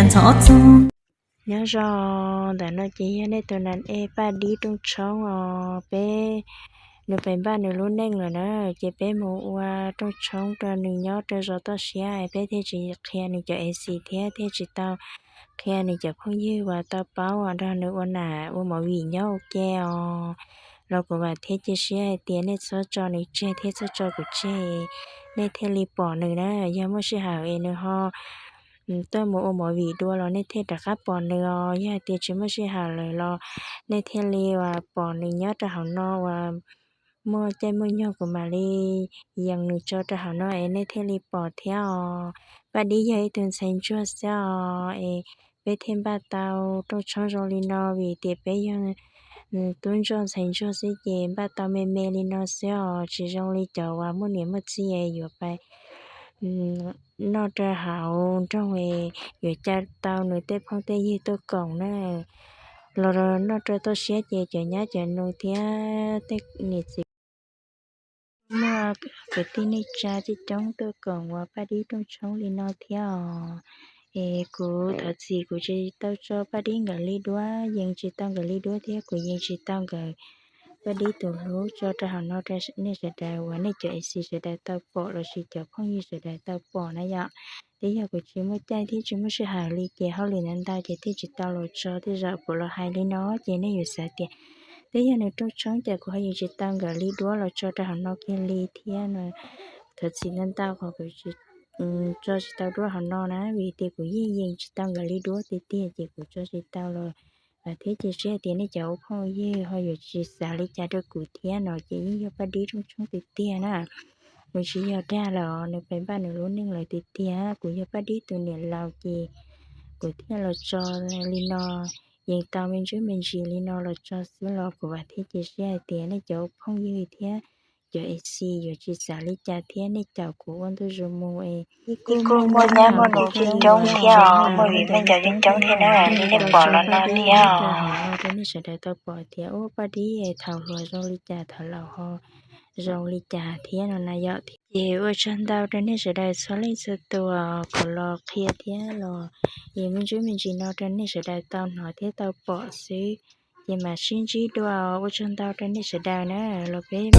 Nyob zoo, ntawm no ces yog nej tus nas ej Paj Dib Rooj Tshoob os. Peb, nws pem npaj nws lub neej lawm na, ces peb mus ua rooj tshoob rau nws nyob rau zos toj siab, peb thiaj tsis qhia nws cov ac thiab thiaj tsis tau qhia nws cov phooj ywg uas tau paub uas nrog nws ua nam ua movie nyob ua ke os. Los kuv vam thiab cia siab hais tias nej txhob tso nws tseg thiab txhob tso kuv tseg, nej thiaj li pom nws na. Yog muaj sij hawm es nws ho tuaj mus ua movie dua los nej thiaj rov qab pom nws os. Yog hais tias tsis muaj sij hawm lawm los nej thiaj li uas pom nws nyob rau hauv no uas muaj caij muaj nyoog kuv mam li yees nws tso rau hauv no es nej thiaj li pom thiab os. Paj Dib yog ib tug ntxhais ntsuag xwb os, es peb thiaj npaj tau rooj tshoob zoo li no vim tias peb yog tub ntsuag ntxhais ntsuag xwb ces npaj tau me me li no xwb os, tsis zoo li cov uas muaj niam muaj txiv yuav pais noj rau hauv nroog es yuav caw tau nws tej phooj tej ywg tuaj koom na. Los noj rau toj siab ces cov nyab cov nus thiab tej niam txiv muaj kwv tij neej tsa coob coob tuaj koom uas Paj Dib rooj tshoob li no thiab os. Es kuv thov txim kuv tsis tau tso Paj Dib nkawd li duab, yees tsis tau nkawd li duab thiab kuv yees tsis tau nkawd Paj Dib tus hlub tso rau hauv no rau nej sawv daws uas nej cov ac sawv daws tau pom lossis cov phooj ywg sawv daws tau pom na yom. Twb yog kuv tsis muaj caij thiab tsis muaj sij hawm li ces hauj lwm ntau ntau ces thiaj tsis tau los tso, tej zaum kuv los hais li no ces nej yuav xav tias twb yog nws rooj tshoob ces kuv ho yees tsis tau nkawd li duab los tso rau hauv no kiag li thiab no. Thov txim ntau ntau qhov kuv tso tsis tau duab hauv no na, vim tias kuv yeej yees tsis tau nkawd li duab tiag tiag ces kuv tso tsis tau los. Vam thiab cia siab hais tias nej cov ua phooj ywg ho yuav tsis xav li cas rau kuv thiab no ces yeej yog Paj Dib rooj tshoob tiag tiag na. Nws tsis yog dag lawm, nws pem npaj nws lub neej lawm tiag tiag. Kuv yog Paj Dib tus niam laus ces kuv thiaj los tso li no, yees tau me ntsuj me ntsis li no los tso xwb los kuv vam thiab cia siab hais tias nej cov ua phooj ywg thiab cov ac yuav tsis xav li cas thiab nej caum kuv ua ntu zus mus es kuj muaj nyab muaj nus coob thiab os, muaj viv ncaus coob coob thiab na, li nej pom los no thiab os. Rau nej sawv daws tau pom tias ua Paj Dib thaum hluas zoo li cas thaum laus ho zoo li cas thiab no na yom. Ces ua tsaug ntau rau nej sawv daws txhua leej txhua tus uas los qhia thiab los, es me ntsuj me ntsis no rau nej sawv daws tau hnov thiab tau pom xwb. Ces mam sib ntsib dua, ua tsaug ntau rau nej sawv daws na, los peb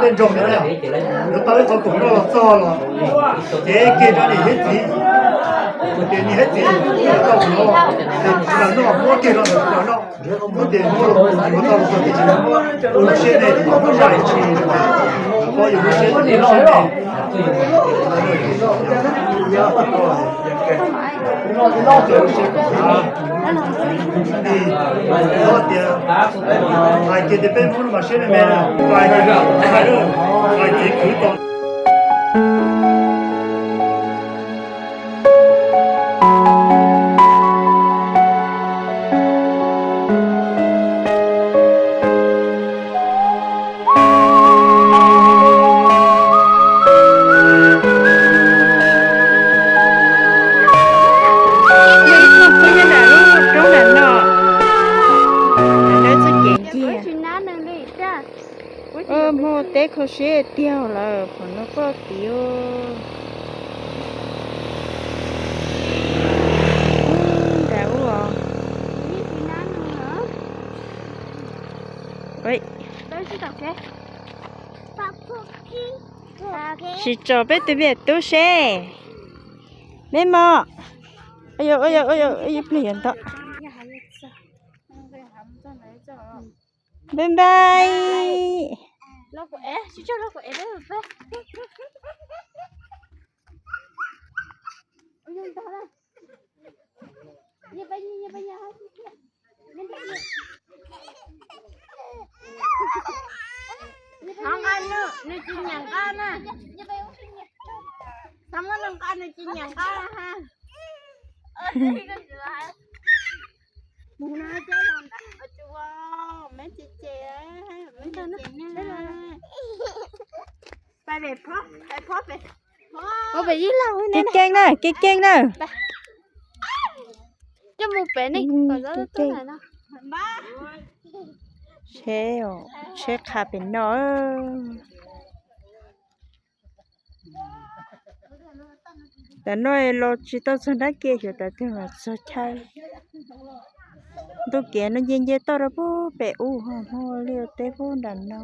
Nroog na, yuav tau ib qho khoom noj los txog los, ces kiag rau niam thiab txiv, ces niam thiab txiv tau khoom los, ces tsis los noj, muab kiag rau ntawm los noj. Muab ces muab los tsis yuav tau los txog ces tsis muab, ua lub siab ne, muab zais tsis, pov yus lub siab, lub siab ne. Hais tias, hais tias peb Hmoob no mas siab me me, hais tias hais tias khwv tau. Muaj ib txoj pub nyob nram lub roob nram no, nrab txoj kev kiag. Hmo teb kho siab tiag lawm, qhov no koj tiv. Nram ub os. Sim tsom peb tus me tub seb. Me mom. Ib pliag yuav ntog. Bye bye. Nws tsis nyiam nqa na. Txhob muab nws nqa, nws tsis nyiam nqa ha. Kev keej na, kev keej na. Tsheb, tsheb qha pem no. Tam no los tsis tau txog nrab ke, xyov tas twg mas txog chaw. Ntu kev no nce nce toj rau pem ub, ho hmo li teb pub nram no.